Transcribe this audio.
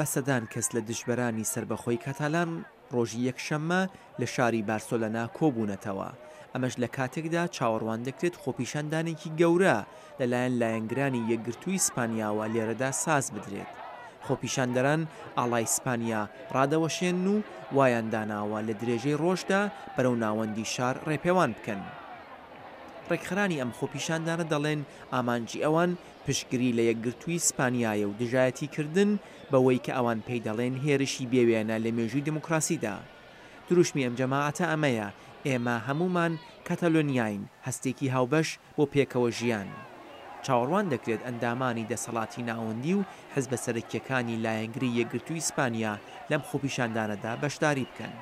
بە سەدان کەس لە دژبەرانی سەربەخۆی کاتالان ڕۆژی یەکشەممە لە شاری بارسۆلەنا کۆبوونەتەوە، ئەمەش لە کاتێکدا چاوەڕوان دەکرێت خۆپیشاندانێکی گەورە لەلایەن لایەنگرانی یەکگرتووی سپانیاوە لێرەدا ساز بدرێت. خۆپیشاندەران ئاڵای سپانیا ڕادەوەشێنن و وایان داناوە لە درێژەی ڕۆژدا بەرەو ناوەندی شار ڕێپێوان بکەن. ڕێکخەرانی ئەم خۆپیشاندانە دەڵێن ئامانجی ئەوان پشتگری لە یەکگرتووی سپانیایە و دژایەتیکردن بەوەی کە ئەوان پێی دەڵێن هێرشی بێوێنە لە مێژووی دیموکراسیدا. دروشمی ئەم جەماعەتە ئەمەیە، ئێمە هەموومان کەتەلۆنیاین، هەستێکی هاوبەش بۆ پێکەوە ژیان. چاوەڕوان دەکرێت ئەندامانی دەسەڵاتی ناوەندی و حزبە سەرەکییەکانی لایەنگری یەکگرتووی ئیسپانیا لەم خۆپیشاندانەدا بەشداری بکەن.